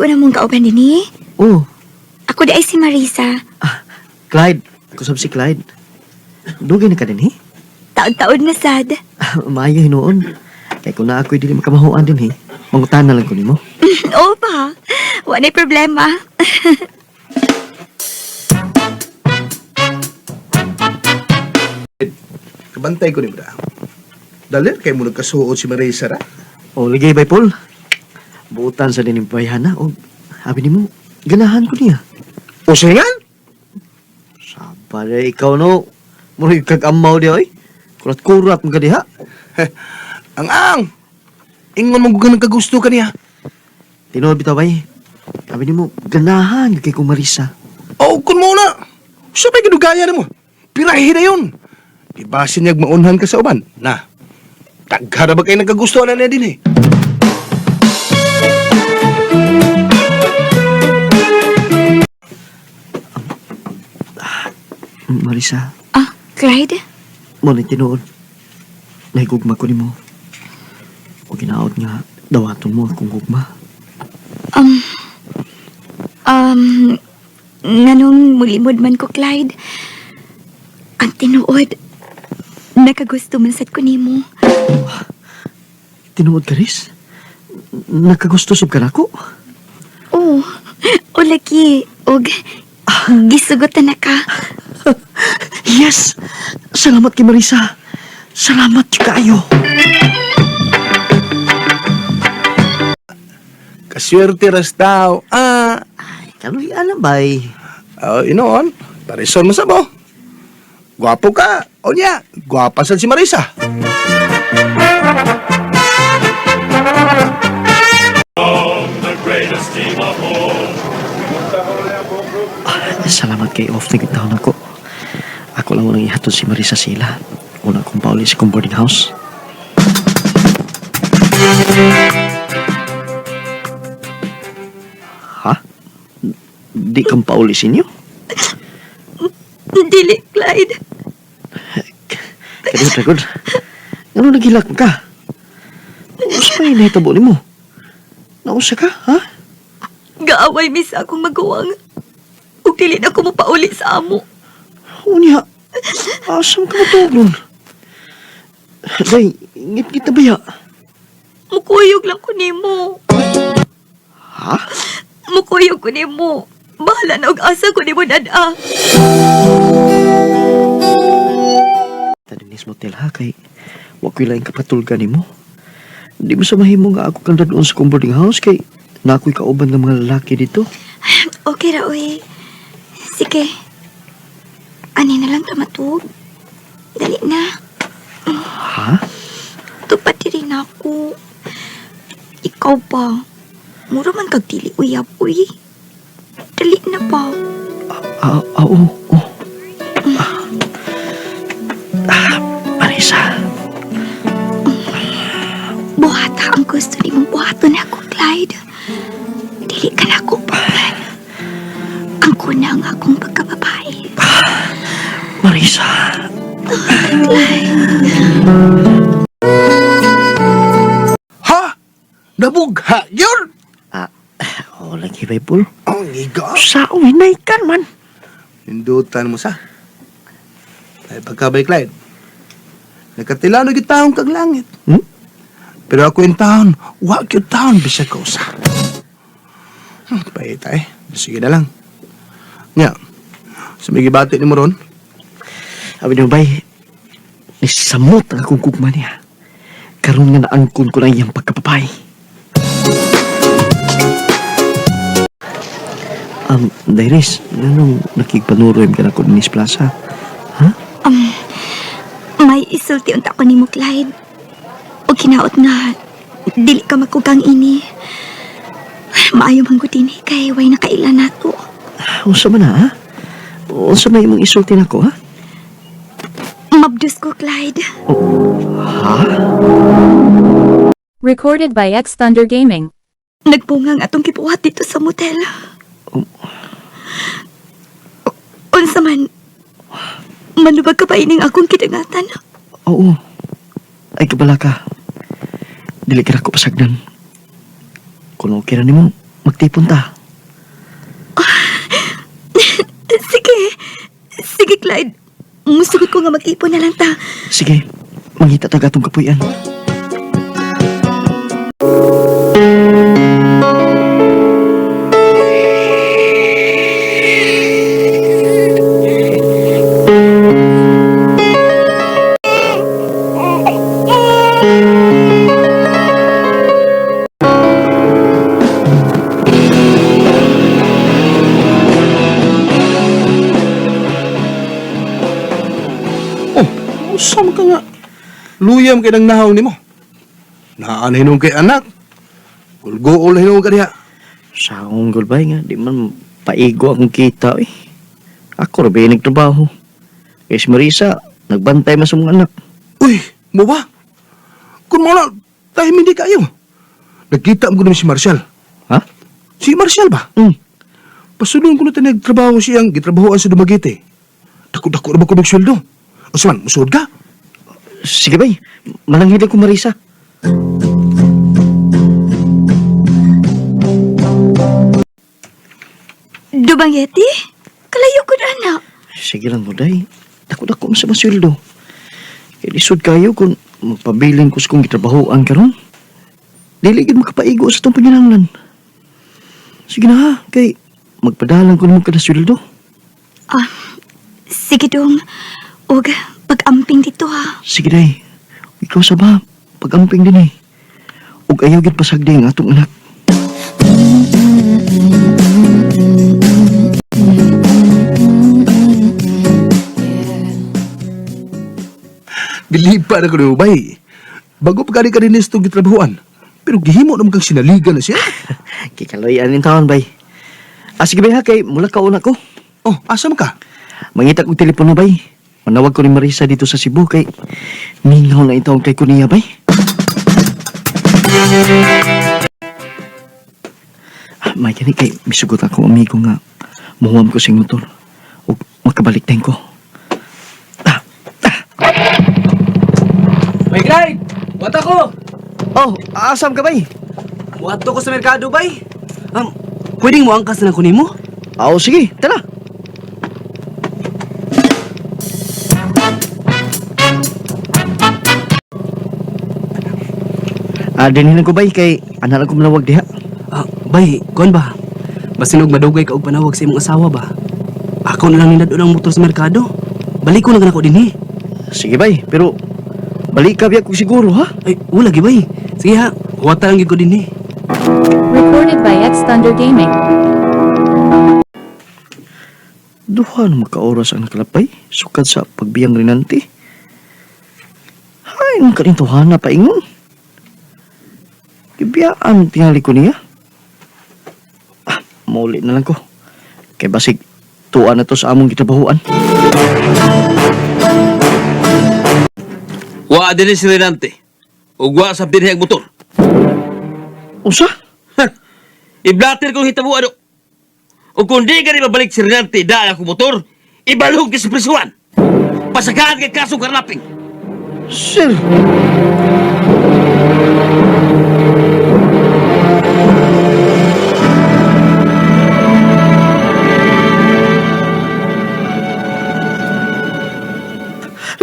Bago na mong kauban dinhi? Oh, Ako di ay si Marisa. Clyde. Ako sab si Clyde. Dugay na ka din, eh? Taod-taod na sad. Maayo hinuon. Kay kung na ako'y dili makamahuan din, eh. Mangutan na lang ko nimo. Oo pa. Wa na'y problema. Kabantay ko ni bra. Dalir kay mo nagkasuot si Marisa ra. O, ligay bay, Paul. Buutan sa dining bayhana. O, abi nimo, ganahan ko niya. O singan? Saba na ikaw, no. Murag kag-amaw di, oy. Kurat-kurat mo ka diha. Ang ang. Ingon mo ganang kagusto ka niya. Tinuod bitaw, bay. Abi nimo, ganahan kay kong Marisa. O kun mo na. Sa may gidugaya nimo. Pirahi na yun. Di ba sinyag maunhan ka sa uban? Na. Taghara ba kayo nagkagusto na niya din eh? Marisa, Ah, Clyde? mo na tinuod. Nahigugma ko nimo. O ginaot nga, dawaton mo akong gugma. Um, um, nganong mulimod man ko, Clyde. Ang tinuod, nakagusto man sad ko nimo. Tinuod ka, Riz? Nakagusto sab ka nako? Oo, o lagi, og gisugotan na ka. Yes! Salamat kay Marisa. Salamat kaayo. Kaswerte ras tao. Ah. Ay, kaloy alam bay. Oh, inoon. Parison mo sa mo. Gwapo ka. O niya, gwapa sad si Marisa. Salamat kay off na gitawon ako. Ako lang unang ihatod si Marisa sila. Una kong pauli sa kong boarding house. Ha? Di kang pauli sa inyo? Dili, Clyde. Kadiyot, Ragod. Ano nagilak mo ka? Usa pa yung nahitabo ni mo? Nausa ka, ha? Gaaway mi sa akong maguwang. Ug dili na ko mopauli sa amo. Unya, asam ka matulog nun? Day, ngit-ngit na ba ya? Mukuyog lang ko nimo. Ha? Mukuyog ko nimo. Bahala na og asa ko nimo dad-a. Tadinis motel ha, kay wa ko'y laing kapatulga nimo. Di mo sa mahimo nga ako kang dadon sa kong boarding house kay na ako'y kauban ng mga lalaki dito. Okay ra oy. Sige. Ani na lang ta matug. Dali na. Ha? Tupad diri na ako. Ikaw pa. Mura man kag dili uyab uy. Dali na pa. Ah, ah, oo, oo. Ah, Marisa, Buhata ang gusto nimong buhaton ako, Clyde. Dili ka na ako buhat. Ang kuna ang akong pagkababae. Marisa. Clyde. Ha? Nabugha yun? Ah, oh, lagi ba, Paul? Ang iga. Sa winay kan man. Nindutan mo sa. Ay pagkabay, Clyde. Nakatilano gyud taong kag langit. Hmm? Pero ako in taon, wa gyud taon bisag kausa. Paita eh. Sige na lang. Nya. Sa may gibati ni mo ron, Sabi niyo, bay, nisamot ang akong gugma niya. Karon nga naangkon ko na iyang pagkapapay. Dairis, nanong nakigpanuroy ka na ko dinis plaza? Ha? May isulti unta ko nimo, Clyde. O kinaot nga, dili ka makugang ini. Maayo man gud dinhi kay way nakaila nato. Unsa man na, ha? Unsa may imong isulti nako, ha? Mabdus ko, Clyde. Ha? Recorded by X Thunder Gaming. Nagbunga ang atong gibuhat dito sa motel. Unsa man, manubag ka ba ining akong kidangatan? Oo. Ay, kabala ka. Dili ka na ko pasagdan. Kung okay ra nimo, Magtipon ta. Sige. Sige, Clyde. Musugot ko nga mag-ipon na lang ta. Sige, mangita ta atong kapuy-an. Oh, usam ka nga. Luyam kay nang nahong nimo. Naan hinung kay anak. Gulgool hinung ka diha. Sa akong gulbay nga, di man paigo akong kita eh. Ako ra ba yung nagtrabaho? Kay si Marisa, nagbantay man sa mga anak. Uy, mo ba? Kung mo na, tahimik di kayo. Nagkita mo ko naman si Marshall. Ha? Si Marshall ba? Hmm. Pasulong ko na tayo nagtrabaho siyang gitrabahoan sa Dumaguete. Dako-dako na ba ko magsweldo? O man, musuod ka? Sige bay, mananghilig ko Marisa. Dubangyeti? Kalayo ko na, anak. Sige lang mo, day. Dako-dako man sa masweldo. Kay lisod kayo kung magpabilin ko sa kong gitrabahoan karon. Dili gid makapaigo sa itong panginahanglan. Sige na ha, kay magpadalang ko naman kada sweldo. Ah, sige dong. Og pag-amping dito ha. Sige day, ikaw sa ba, pag-amping din eh. Ug ayaw gid pasagdi ang atong anak. Bilipa na ko na bay. Bago pa gani ka rin itong gitrabahoan. Pero gihimo naman kang sinaligan na siya. Kikaloy anin taon bay. Ah, sige bay ha, kay mula ka una ko. Oh, asa man ka? Mangita kong telepono bay. Manawag ko ni Marisa dito sa Cebu kay mingaw na itawag kay kuniya bay. Ah, may gani kay misugot akong amigo nga muhuam ko sing motor ug makabalik din ko. Ah, May Clyde! Wata ko! oh, asam ka bay? Muadto ko sa merkado, bay! Pwedeng mo angkas na kunin mo? Ah, oh, sige, tara. Ah, dinhin ko bay kay anak ko manawag diha. Ah, bay, kuan ba? Basinog madugay ka og panawag sa imong asawa ba? Ako na lang ninadto ng motor sa merkado. Balik ko na ko dinhi. Sige bay, pero balik ka biya kung siguro ha. Ay, wala gi bay. Sige ha, wata lang gyud ko dinhi. Recorded by X Thunder Gaming. Duha na makaoras ang nakalapay, sukad sa pagbiyang rinanti. Hay, nung kanintuhan na paingon. Gibiyaan tingali ko niya. Ah, mauli na lang ko. Kay basig, tuwa na to sa among gitabahuan. Wa din si Renante. Ug wa sa dinhi ang motor. Usa? Ha! Iblater kong hitabo ano. Ug kung di gani mabalik si Renante daan akong motor, ibalhog ki sa prisuan. Pasagaan kay kasong karnaping. Sir!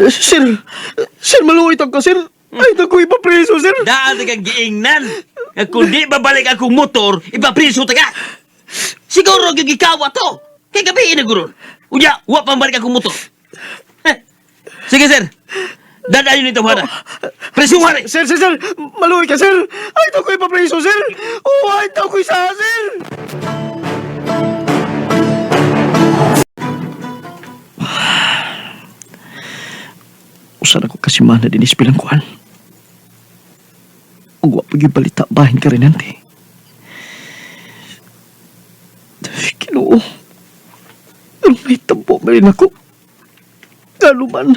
Sir! Sir, maluwit ako, sir! Ay, naku, ipapreso, sir! Daan na kang giingnan. Nga kung di babalik akong motor, ipapriso ta ka. Siguro gyud gikawa to. Kay gabi na guron. Unya, wa pa balik akong motor. Heh. Sige sir. Dadayon nito hana. Prisuhan eh. Sir, sir, sir! Maluwit ka, sir! Ay, naku, ipapreso, sir! Oh, ay, naku, isa, sir! Usa na ko kasimana din bilang kuan. Ug wa pa gyud balita bahin ka rin ante. Ginoo. Ang may tampo ba rin ako? Galo man.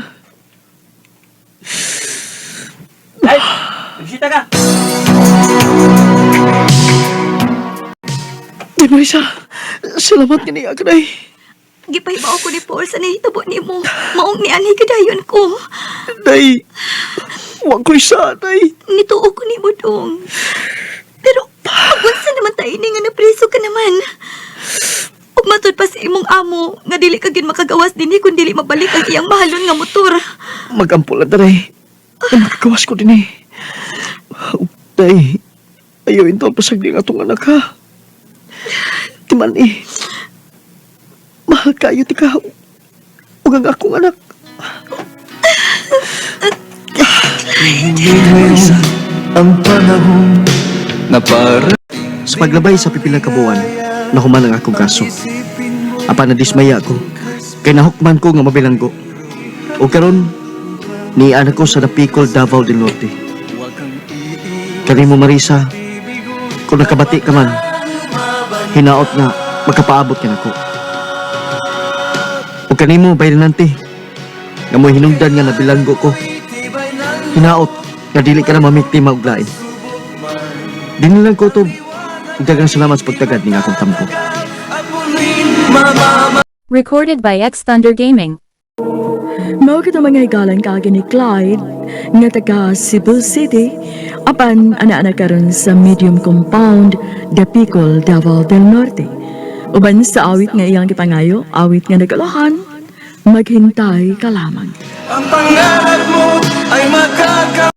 Ay, bisita ka. Di Marisa, salamat nga niya ka day. Gipahibaw ko ni Paul sa nahitabo nimo. Maong nianhi kadayon ko. Day, wa ko'y sa, day. Nituo ko nimo dong. Pero Magunsa naman ta ini nga napriso ka naman. Ug matud pa sa imong amo nga dili ka gyud makagawas dinhi kun dili mabalik ang iyang mahalon nga motor. Magampo lang taray. Ay, makagawas ko din eh. Tay, ayaw ito ang pasagdi ng atong anak ha. Timan eh. Mahal kayo ti ka. Ug ang akong anak. Ang panahon na para Sa paglabay sa pipila ka buwan, nahuman ang akong kaso. Apan nadismaya ko, kay nahukman ko nga mabilanggo. O karon, nian ako sa Napicol, Davao del Norte. Kanimo Marisa, kung nakabati ka man, hinaot nga makapaabot ka nako. O kanimo bayrnante, nga mo'y hinungdan nga nabilanggo ko. Hinaot nga dili ka na mamiktima og lain. Dinilang ko to, daghang salamat sa pagtagad ning akong tampo. Recorded by X Thunder Gaming. Mao kita mga higalan kaagi ni Clyde nga taga Cebu City apan ana-ana karon sa medium compound Dapicol, Davao del Norte. Uban sa awit nga iyang gipangayo, awit nga nagalahan, maghintay ka lamang. Ang pangarap mo ay makaka